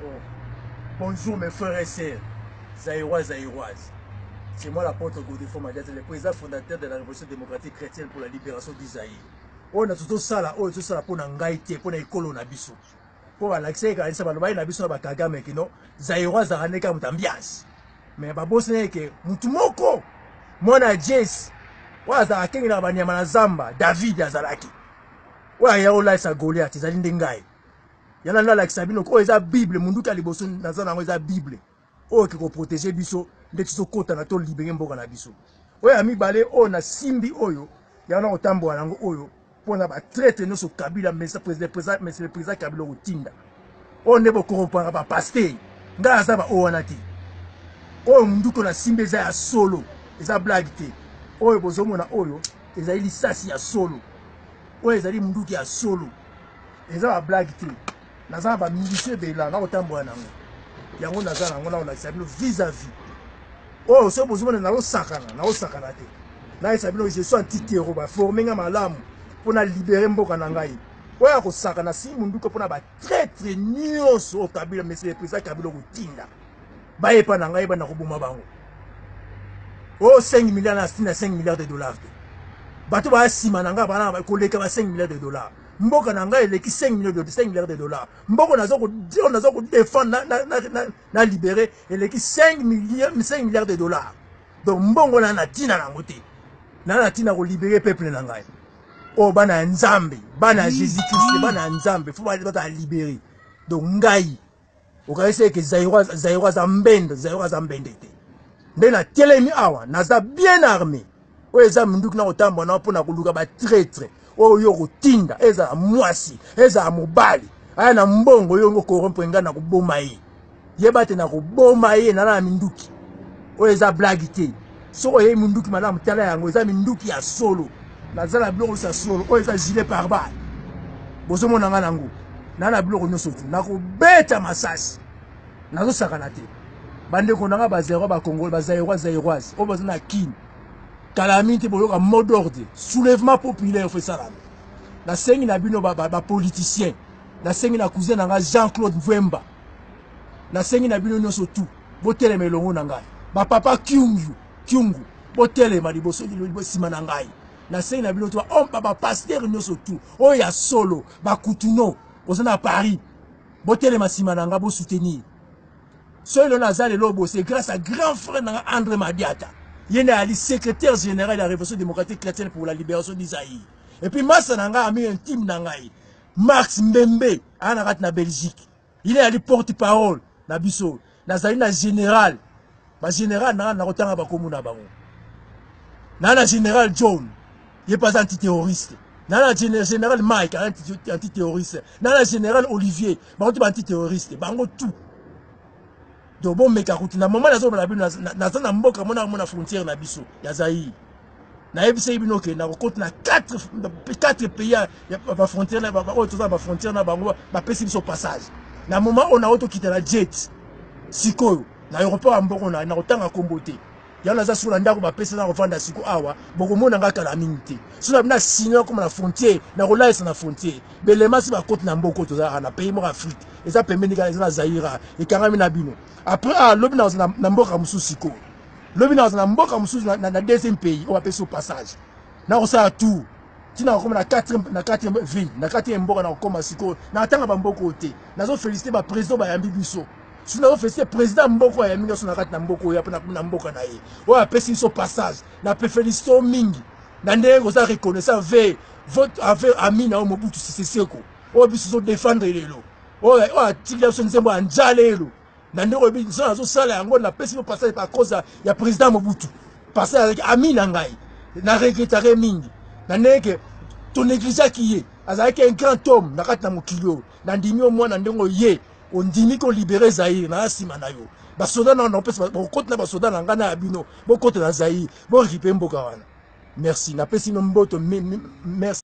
Oh. Bonjour mes frères et sœurs, Zaïrois, Zaïroises. C'est moi l'apôtre Godefroy Madiata, le président fondateur de la Révolution démocratique chrétienne pour la libération du Zaïre. Oyo na tozosala, oyo tozosala mpo na ngai te, mpo na ekolo na biso. Mpo balakisaki kanisa balobaki na biso na bakagame kino Zaïrois azalaka nde kaka moto ambiance. Mais babosani ke motu moko mwana ya Jesse oyo azalaka akengelaka banyama na zamba, David azalaki. Oyo aya kolalisa Goliath ezali nde ngai. Yana nalakisa bino oyo eza Bible, munduki ya liboso naza nango eza Bible. Oyo ke koprotege biso nde tozokota na tolibere mboka na biso. Oyo ya mibale oyo nasimbi oyo yango na kotambola nango oyo mpo na batraite nyonso Kabila monsieur le président Kabila okotinda oyo nde bokorompaka bapaster. Ngai aza ba oyo wana te. Oyo munduki oyo nasimbi eza ya solo, eza blague te. Oyo bozomona oyo ezali lisasi ya solo, oyo ezali munduki ya solo, eza ba blague te. Naza na ba milice ebela nakotambola nango, yango naza nango nakolakisa bino vis-à-vis. Oyo soki bozomona nazosakana, nazosakana te. Nayesa bino je suis anti-terro, baforme nga malamu mpo na libere mboka na ngai. Oyo akosakana si munduki mpo na batraitre nyonso oyo Kabila, monsieur le président Kabila okotinda bayepa na ngai bana koboma bango. Oyo 5 milliards na 5 milliards de dollars te. Bato baya nsima na ngai bana koleka ba 5 milliards de dollars. Mboka na ngai eleki 5 millions de 5 milliards de dollars. Mboka naza ko naza ko défendre na na na, na, na libérer eleki 5 milliards 5 milliards de dollars. Donc mbongo na na tina nango te. Na na tina ko libérer peuple na ngai. Oyo bana ya Nzambe, bana ya Jésus Christ, bana ya Nzambe, faut ba ba libérer. Donc ngai okanisi eke Zaïrois Zaïrois aza mbende, Zaïrois aza mbende te. Nde na telemi awa, naza bien armé. Oyo eza minduki na kotambola na mpona koluka ba traître oyo yo kotinda, ezala mwasi, ezala mobali, aya na mbongo yo ngo corrompre ngai na koboma ye. Yeba te na koboma ye na na minduki. Oyo eza blague te. Soko oyebi minduki malamu tala yango eza minduki ya solo. Naza na biloko nyonso ya solo. Oyo eza gilet pare-balles. Bozomona nga nango. Na na biloko nyonso tu. Nakobeta masasi. Nazosakana te. Bandeko na nga ba Zaïrois, ba Congolais, ba Zaïrois, Zaïroises, oyo baza na Kin. Kala mingi te boyoka mot d'ordre, soulèvement populaire faut esalama. Nasengi na bino ba, ba, ba politiciens, nasengi na cousin na nga Jean-Claude Mvemba, nasengi na bino nyonso tout botelema elongo na ngai. Ba papa Kyungu, Kyungu, botelema liboso nsima na ngai. Nasengi na bino tout ba homme, ba pasteur nyonso tout oyo ya solo, ba kutuno boza na Paris, botelema nsima na ngai, bo soutenir. Soki lelo naza lelo bo, c'est grâce à grand frère na nga André Madiata. Ye nde ali secrétaire général ya Révolution démocratique chrétienne pour la libération du Zaïre. Et puis masa na nga ami intime na ngai Max Mbembe aya na kati na Belgique. Il est ali porte-parole na biso. Nazali na général. Ba général na nga nakotanga bakomu na bango. Na na général John, ye pas antiterroriste. Na na général Mike, antiterroriste. Na na général Olivier, bango tout ba antiterroriste, bango tout. Donc bon meka kutu na moment nazo bala bino naza na mboka mona mona frontière na biso ya Zaïre. Nayebisaki bino ke nakokota na 4 pays ya ba frontière na ba oyo toza ba frontière na bango bapesi biso passage. Na moment oyo naoto kita na jet sikoyo na aéroport ya mboko na nakotanga kombo te. Yango naza sikoyo na ndako bapesi na kovanda siko awa, bokomona nga kala mingi te. Soki na bino signe akoma na frontière, nakolalisa na frontière. Belema si bakoti na mboko toza na pays moko Afrique. Eza pembeni kaka eza na Zaïre, ekangami na bino. Après ah lobi na na mboka mosusu sikoyo. Lobi na na mboka mosusu na, na, na deuxième pays oyo bapesi passage. Nakosala tour. Tina nakokoma na quatrième, na quatrième ville, na quatrième mboka nakokoma sikoyo. Natanga ba mboka oyo te. Nazo féliciter ba président bayambi biso. Soki nazo féliciter président mboka oyo ayambi biso na kati na mboka oyo na, na mboka na ye. Oyo apesi biso passage. Na pe féliciter mingi. Na ndenge koza reconnaissant envers votre envers ami na yo Mobutu Sese Seko. Oyo biso zo défendre lelo. Oyo oyo atikila biso nzembo ya njala lelo. Na ndenge oyo biso nazosala yango napesi bino passage par cause ya président Mobutu. Passage azalaki ami na ngai. Na regrettare mingi. Na ndenge ke to négligeaki ye. Azalaki un grand homme na kati na mokili oyo. Na ndimi yo mwana ndenge oye ondimi ko libérer Zaïre na nsima na yo. Basoda na napesi bokota na basoda na ngai na ya bino. Bokota na Zaïre, bo récupérer mboka wana. Merci, napesi bino mboto, merci.